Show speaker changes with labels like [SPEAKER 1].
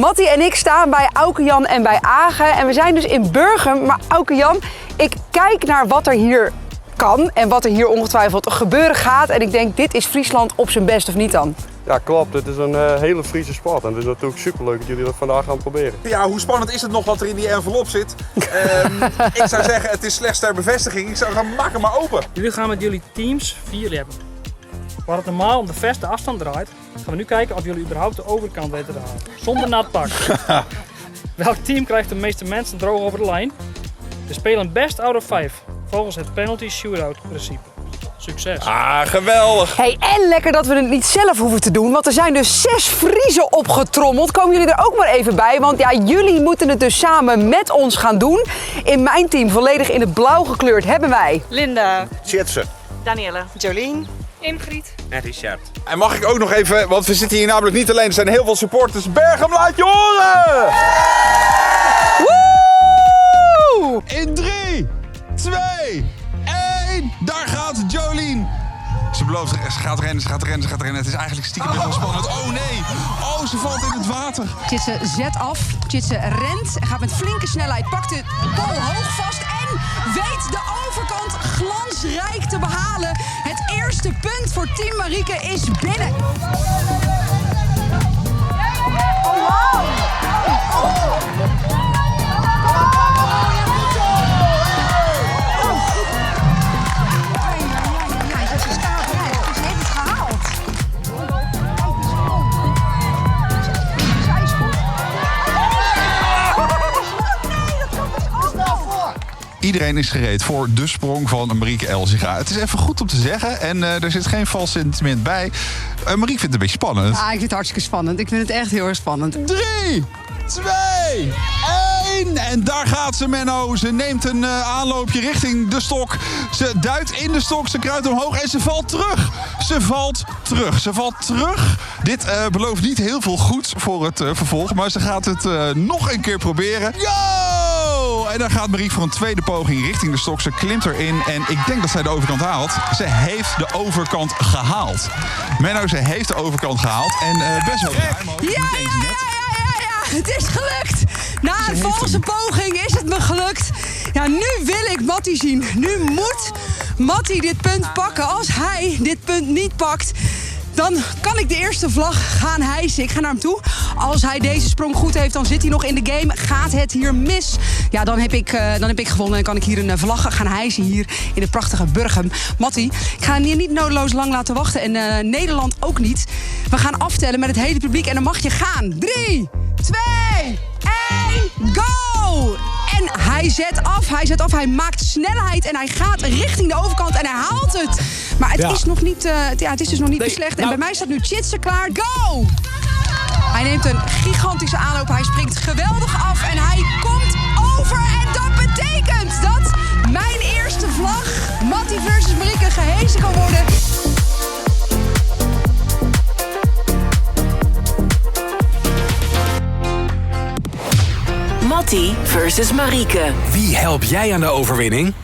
[SPEAKER 1] Mattie en ik staan bij Auke Jan en bij Age. En we zijn dus in Burgum. Maar Auke Jan, ik kijk naar wat er hier kan en wat er hier ongetwijfeld gebeuren gaat. En ik denk, dit is Friesland op zijn best, of niet dan?
[SPEAKER 2] Ja, klopt. Het is een hele Friese sport. En het is natuurlijk superleuk dat jullie dat vandaag gaan proberen.
[SPEAKER 3] Ja, hoe spannend is het nog wat er in die envelop zit? Ik zou zeggen, het is slechts ter bevestiging. Ik zou zeggen, maak hem maar open.
[SPEAKER 4] Jullie gaan met jullie teams 4 hebben. Waar het normaal om de verste afstand draait, gaan we nu kijken of jullie überhaupt de overkant weten te halen. Zonder nat pak. Welk team krijgt de meeste mensen droog over de lijn? We spelen best out of 5, volgens het penalty shootout principe. Succes.
[SPEAKER 3] Ah, geweldig.
[SPEAKER 1] Hey, en lekker dat we het niet zelf hoeven te doen, want er zijn dus 6 Friezen opgetrommeld. Komen jullie er ook maar even bij, want ja, jullie moeten het dus samen met ons gaan doen. In mijn team, volledig in het blauw gekleurd, hebben wij...
[SPEAKER 5] Linda.
[SPEAKER 3] Tjitse.
[SPEAKER 5] Danielle. Jolien.
[SPEAKER 6] Ingrid.
[SPEAKER 7] En Richard.
[SPEAKER 3] En mag ik ook nog even, want we zitten hier namelijk niet alleen, er zijn heel veel supporters. Bergum, laat je horen!
[SPEAKER 1] Woe!
[SPEAKER 3] In 3, 2, 1, daar gaat Jolien. Ze belooft, ze gaat rennen, ze gaat rennen, ze gaat rennen. Het is eigenlijk stiekem best wel spannend. Oh nee, oh ze valt in het water.
[SPEAKER 1] Tjitse zet af, Tjitse rent, gaat met flinke snelheid, pakt de bal hoog vast en weet de overkant glansrijk te behalen. Het eerste punt voor Team Marieke is binnen. Oh, wow. Ze staat recht, ze heeft het gehaald. Kijk die sprong. Zij is goed. Nee, dat kan dus ook nog.
[SPEAKER 3] Iedereen is gereed voor de sprong van Marieke Elsinga. Het is even goed om te zeggen en er zit geen vals sentiment bij. Marieke vindt het een beetje spannend.
[SPEAKER 1] Ja, ik vind het hartstikke spannend. Ik vind het echt heel erg spannend.
[SPEAKER 3] 3, 2, 1. En daar gaat ze, Menno. Ze neemt een aanloopje richting de stok. Ze duikt in de stok, ze kruipt omhoog en ze valt terug. Ze valt terug. Ze valt terug. Dit belooft niet heel veel goeds voor het vervolg, maar ze gaat het nog een keer proberen. Yo! En dan gaat Marieke voor een tweede poging richting de stok. Ze klimt erin en ik denk dat zij de overkant haalt. Ze heeft de overkant gehaald. Menno, ze heeft de overkant gehaald. En best wel ruim ook.
[SPEAKER 1] Ja,
[SPEAKER 3] Niet eens
[SPEAKER 1] ja,
[SPEAKER 3] net.
[SPEAKER 1] ja, ja, ja, het is gelukt. Na
[SPEAKER 3] Ze
[SPEAKER 1] een
[SPEAKER 3] heeft
[SPEAKER 1] valse
[SPEAKER 3] hem.
[SPEAKER 1] poging is het me gelukt. Ja, nu wil ik Mattie zien. Nu moet Mattie dit punt pakken. Als hij dit punt niet pakt, dan kan ik de eerste vlag gaan hijsen. Ik ga naar hem toe. Als hij deze sprong goed heeft, dan zit hij nog in de game. Gaat het hier mis? Ja, dan heb ik gewonnen en kan ik hier een vlag gaan hijsen hier in het prachtige Burgum. Mattie, ik ga je niet nodeloos lang laten wachten en Nederland ook niet. We gaan aftellen met het hele publiek en dan mag je gaan. 3, 2, 1, go! En hij zet af, hij zet af, hij maakt snelheid en hij gaat richting de overkant en hij haalt het. Maar het is nog niet, ja, het is dus nog niet
[SPEAKER 7] Nee,
[SPEAKER 1] beslecht. En
[SPEAKER 7] nou.
[SPEAKER 1] bij mij staat nu Tjitse klaar. Go! Hij neemt een gigantische aanloop, hij springt geweldig af en hij komt over. En dat betekent dat mijn eerste vlag, Mattie versus Marieke, gehezen kan worden.
[SPEAKER 8] Mattie versus Marieke.
[SPEAKER 9] Wie help jij aan de overwinning?